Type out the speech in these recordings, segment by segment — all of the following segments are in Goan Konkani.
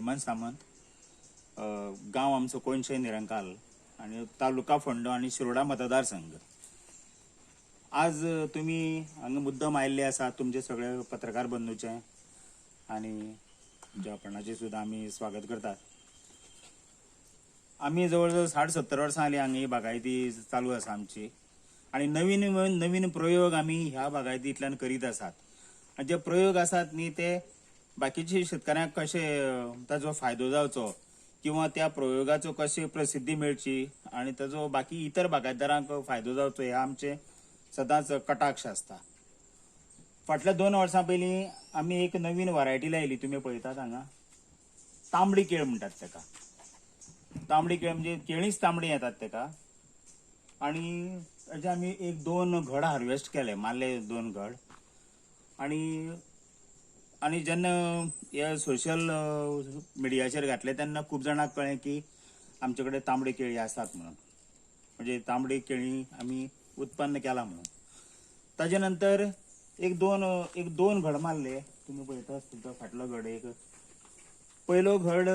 हेमंत सामंत. गांव आमचो कोनशे निरंकाल आनी तालुका फोंडो आनी शिरोडा मतदारसंघ. आज तुमी हांगा मुद्दम आयिल्ले आसात, तुमचे सगळे पत्रकार बंधूचे आनी तुमच्या आपणाचे सुद्दां आमी स्वागत करतात. आमी जवळ जवळ 60-70 वर्सां जालीं हांगा ही बागायती चालू आसा आमची आनी नवीन नवीन प्रयोग आमी ह्या बागायतींतल्यान करीत आसात. आनी जे प्रयोग आसात न्ही, ते बाकीचे शेतकऱ्यांक कशे ताजो फायदो जावचो किंवा त्या प्रयोगाचो कशें प्रसिद्धी मेळची आनी ताजो बाकी इतर बागायतदारांक फायदो जावचो, हे आमचे सदांच कटाक्ष आसता. फाटल्या 2 वर्सां पयलीं आमी एक नवीन व्हरायटी लायली. तुमी पळयतात हांगा तांबडी केळ म्हणटात ताका. तांबडी केळ म्हणजे केळीच तांबडी येतात ताका. आनी ताचे आमी एक 2 घड हार्वेस्ट केले, मारले 2 घड. आनी आनी जेन्ना हे सोशल मिडियाचेर घातले तेन्ना खूब जाणांक कळ्ळें की आमचे कडेन तांबडी केळी आसात म्हणून, म्हणजे तांबडी केळी आमी उत्पन्न केला म्हणून. ताजे नंतर एक दोन घड मारले. तुमी पळयता आसतले तो फाटलो घड एक पयलो घड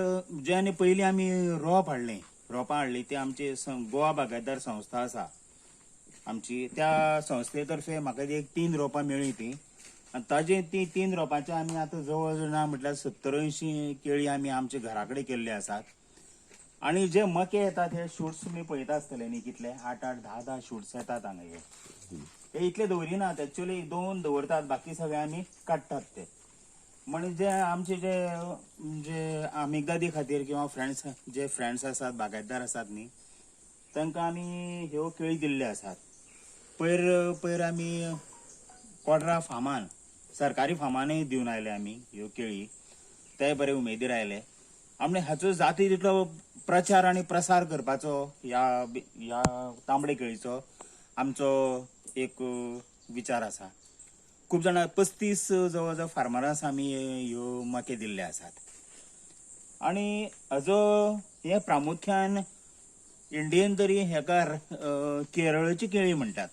जे. आनी पयलीं आमी रोप हाडलें, रोपां हाडली ती आमची गोवा बागायतदार संस्था आसा आमची, त्या संस्थे तर्फे म्हाका एक 3 रोपां मेळ्ळीं ती. आनी ताजे ती 3 रोपांचे आमी आतां जवळ जवळ ना म्हटल्यार 70-80 केळी आमी आमच्या घरा कडेन केल्ले आसात. आनी जे मके येतात, हे शूट्स तुमी पळयता आसतले न्ही, कितले 8 8 10 10 शूट्स येतात हांगा. हे हे इतले दवरिनात एक्चुअली, 2 दवरतात, बाकी सगळे आमी काडटात ते. म्हणजे आमचे जे जे आमिगदादी खातीर किंवा फ्रेंड्स, जे फ्रेंड्स आसात, बागायतदार आसात न्ही, तांकां आमी ह्यो केळी दिल्ल्यो आसात. पयर पयर आमी कोडरा फार्मान, सरकारी फार्मानय दिवन आयले आमी ह्यो केळी. ते बरे उमेदीर आयले. आमी हाचो जाती तितलो प्रचार आनी प्रसार करपाचो ह्या ह्या तांबडे केळीचो आमचो एक विचार आसा. खूब जाणां, 35 जवळ जवळ फार्मरांस आमी ह्यो मके दिल्ले आसात. आनी हाजो हे प्रामुख्यान इंडियन तरी हेका केरळची केळी म्हणटात.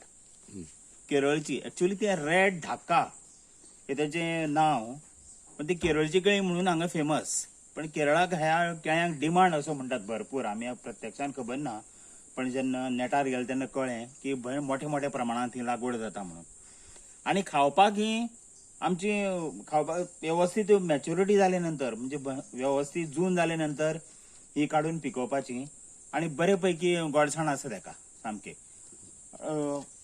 केरळची, एक्चुअली ते रेड ढाका हे तेजें नांव, पण ती केरळची केळी म्हणून हांगा फेमस. पण केरळाक ह्या केळ्यांक डिमांड असो म्हणटात भरपूर. आमी प्रत्यक्षान खबर ना, पण जेन्ना नेटार गेले तेन्ना कळ्ळें की भंय मोठ्या मोठ्या प्रमाणांत ही लागवड जाता म्हणून. आनी खावपाक ही आमची खावपाक वेवस्थीत मॅच्युरिटी जाले नंतर, म्हणजे वेवस्थीत जून जाले नंतर ही काडून पिकोवपाची आनी बरे पैकी गोडसाण आसा तेका सामकें.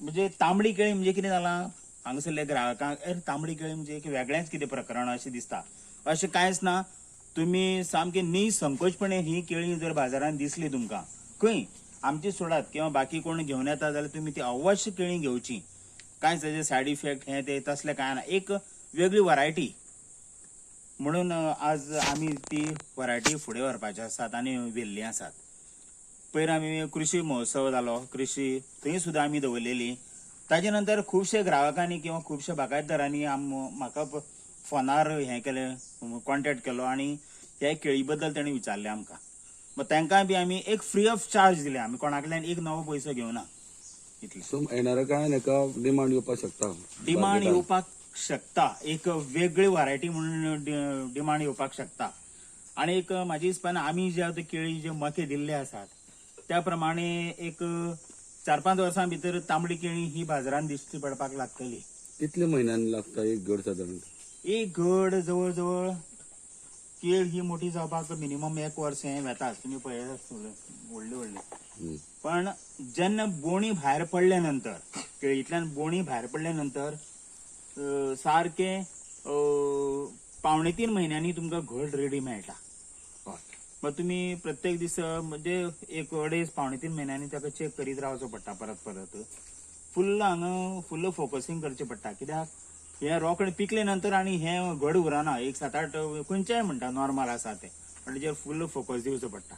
म्हणजे तांबडी केळी म्हणजे कितें जालां, हांगासरल्या ग्राहकांक अरे तांबडी केळी म्हणजे एक वेगळेंच कितें प्रकरण अशें दिसता. अशें कांयच ना. तुमी सामके निसंकोचपणे ही केळी जर बाजारांत दिसली तुमकां खंय, आमची सोडात किंवा बाकी कोण घेवन येता जाल्यार तुमी ती अवश्य केळी घेवची. कांयच ताजे सायड इफेक्ट हे ते तसलें कांय ना. एक वेगळी वरायटी म्हणून आज आमी ती वरायटी फुडें व्हरपाची आसात आनी व्हेल्ली आसात. पयर आमी कृषी महोत्सव जालो कृषी, थंय सुद्दां आमी दवरलेली. ताजे नंतर खुबशे ग्राहकांनी किंवा खुबशे बागायतदारांनी म्हाका फोनार हें केलें, कॉन्टेक्ट केलो आनी ह्या केळी बद्दल तांणी विचारलें आमकां. मग तांकां बी आमी एक फ्री ऑफ चार्ज दिले. आमी कोणा कडल्यान एक नवो पयसो घेवना इतले. सो येणाऱ्या काळान हेका डिमांड येवपाक शकता? डिमांड मार्केटान. येवपाक शकता. एक वेगळी व्हरायटी म्हणून डिमांड येवपाक शकता. आनी एक म्हाजी हिसपान आमी जे आतां केळी जे मके दिल्ले आसात त्या प्रमाणे एक 4-5 वर्सां भितर तांबडी केळी ही बाजारांत दिश्टी पडपाक लागतली. कितले म्हयन्यान लागता एक घड सादारण? एक घड जवळ जवळ, केळ ही मोठी जावपाक मिनिमम एक वर्स हें वेताच. तुमी पळयत आसतले व्हडली व्हडली. पण जेन्ना बोणी भायर पडल्या नंतर, केळींतल्यान बोणी भायर पडल्या नंतर सारकें 2.75 म्हयन्यांनी तुमकां घड रेडी मेळटा. मग तुमी प्रत्येक दीस, म्हणजे एक अडेज 2.75 म्हयन्यांनी ताका चॅक करीत रावचो पडटा. परत परत फुल्ल हांगा फुल्ल फोकसींग करचें पडटा, कित्याक हें रोखडें पिकले नंतर आनी हें घड उरना. एक 7-8 खंयचेय म्हणटा नॉर्मल आसा तें, पण तेजेर फुल्ल फोकस दिवचो पडटा.